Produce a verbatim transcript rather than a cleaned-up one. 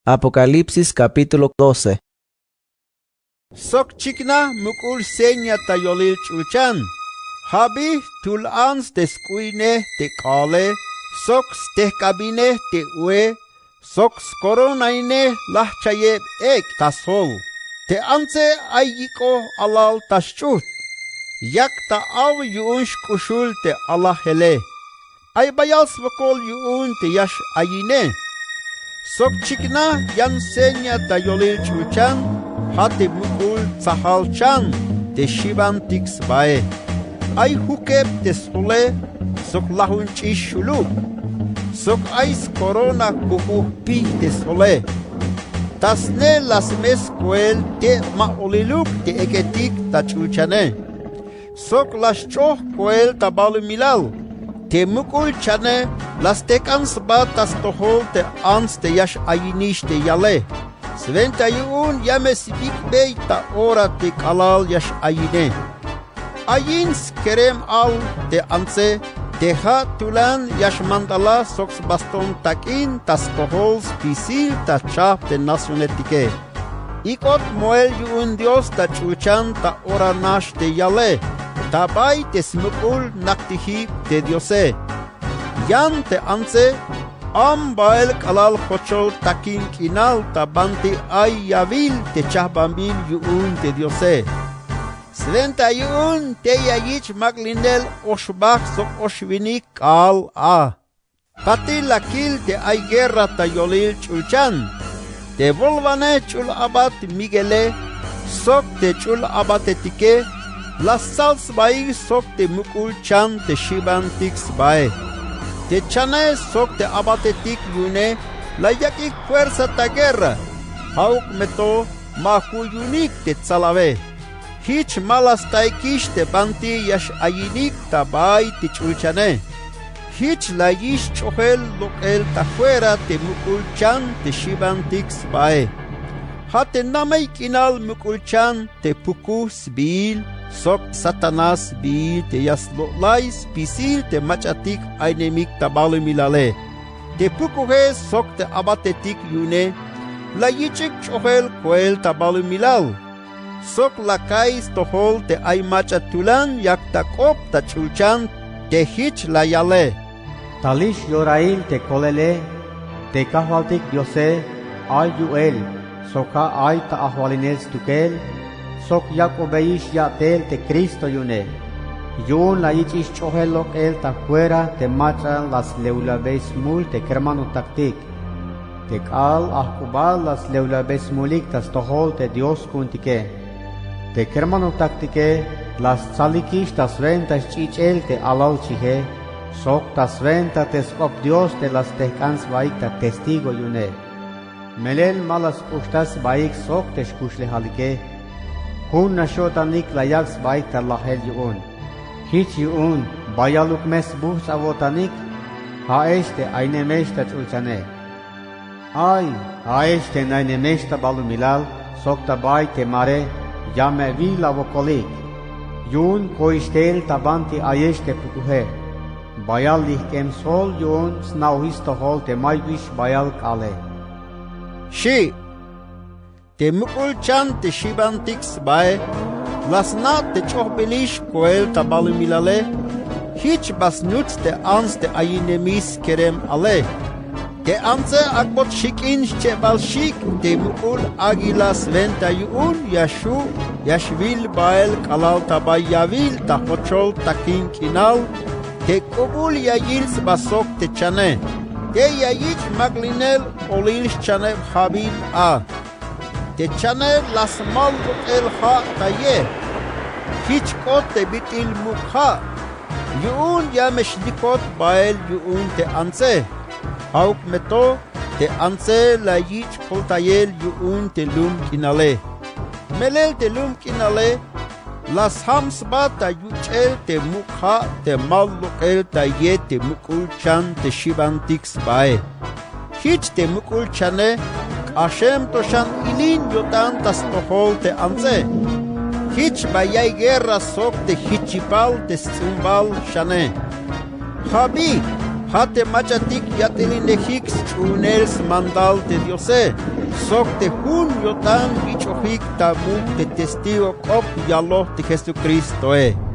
Apocalipsis capítulo doce. Sok chiknaj muk'ul seña ta yolil ch'ulchan. Ja' bi jtul ants te sk'u'inej te k'aale sok stejk'abinej te ue sok skoronainej lajchayeb ek' ta sjol. Te antse ay yik'oj alal ta xch'ujt', yak ta aw yu'un xk'uxul te alajele. Ay bayal swokol yu'un te ya x-ayine. Sok chiknaj yan seña ta yolil ch'ulchan, ja' te muk'ul tsajal chan te xibantik sbae. Ay jukeb te sjole sok lajunch'ix xulub, sok ay skorona kuju jpij te sjole. Ta sne la smes koel teb ma oliluk te ek'etik ta ch'ulchane. Sok la xch'oj koel ta balumilal. Te muk'ul chane la stejk'an sba ta stojol te ants te ya x-ayinix te yale. Swenta yu'un ya me sbik'bey ta ora te k'alal ya x-ayine. Ayin skerem al te antse, te ja' tulan ya xmandalaj sok sbaston tak'in ta stojol spisil ta chajp te nacionetike. Ik'ot moel yu'un Dios ta ch'ulchan ta ora nax te yale, ta bay te smuk'ul naktijib te Diose. Yan te antse, am bael k'alal jochol takin k'inal ta banti ay yawil te chajbanbil yu'un te Diose. Swenta yu'un tey ya yich' mak'linel oxbajk' sok oxwinik k'aal a. Patil la kil te ay guerra ta yolil ch'ulchan. Te bolwanej ch'ul abat Miguele sok te ch'ul abatetike la stsal sbaik sok te muk'ul chan te xibantik sbae. Te chane sok te abatetik yu'une la yak'ik fuerza ta guerra, ja'uk me to ma ju' yu'unik te tsalawe. Jich ma la staikix te banti ya x-ayinik ta bay te ch'ulchane. Jich la yich' ch'ojel lok'el ta fuera te muk'ul chan te xibantik sbae. Ja' te namey k'inal muk'ul chan te pukuj sbiil sok Satanás sbiil te ya slo'lay spisil te mach'atik ainemik ta balumilale. Te pukuje sok te abatetik yu'une la yich'ik ch'ojel koel ta balumilal. Sok la ka'iy stojol te ay mach'a tulan yak ta k'op ta ch'ulchan te jich la yale: Talix yorail te kolele, te Kajwaltik Diose ay yu'el, sok ja' ay ta ajwalinel stukel, sok yak'obeyix ya'tel te Cristo yu'une. Yu'un la yich'ix ch'ojel lok'el ta fuera te mach'a la slewlabey smul te kermanotaktik. Te k'aal ajk'ubal la slewlabey smulik ta stojol te Dios ku'untike. Te kermanotaktike la stsalikix ta swenta sch'ich'el te alal chije, sok ta swenta te sk'op Dios te la stejk'an sbaik ta testigo yu'une. Melel ma la sk'uxtaj sbaik sok te xkuxlejalike. Jun nax yo'tanik la yak' sbaik ta lajel yu'un. Jich yu'un bayaluk me sbujts' awo'tanik, ja'ex te ainemex ta ch'ulchane. Ay, ja'ex te nainemex ta balumilal sok ta bay te mare, ya me awil awokolik. Yu'un koix tel ta banti ayex te pukuje. Bayal lijk'em sjol yu'un sna'ojix stojol te may wix bayal k'aale, xi'. Te muk'ul chan te xibantik sbae la sna' te ch'ojbilix koel ta balumilale. Jich ba snuts te ants te ayinemix skerem ale. Te antse ak'bot xik'in xchebal xik' te muk'ul águila swenta yu'un ya xju' ya xwil bael k'alal ta bay yawil ta jochol takin k'inal te k'ubul ya yil sba sok te chane. Tey ya yich' mak'linel olil xchaneb ja'bil a. Te chane la smal lok'el ja' ta ye. Jich k'ot te bit'il muk' ja'. Yu'un ya me xlikot bael yu'un te antse. Ja'uk me to te antse la yich' koltayel yu'un te lum k'inale. Melel te lum k'inale la sjam sba ta yuch'el te muk' ja' te mal lok'el ta ye te muk'ul chan te xibantik sbae. Jich te muk'ul chane k'axem to xan ilin yo'tan ta stojol te antse. Jich ba ya'iy guerra sok te jich yipal te sts'umbal xane. Ja' bi, Ja' te mach'atik yat'elinejik sch'uhunel smandal te Diose, sok te jun yo'tan yich'ojik ta muk' te testigo k'op yaloj te Jesukristoe.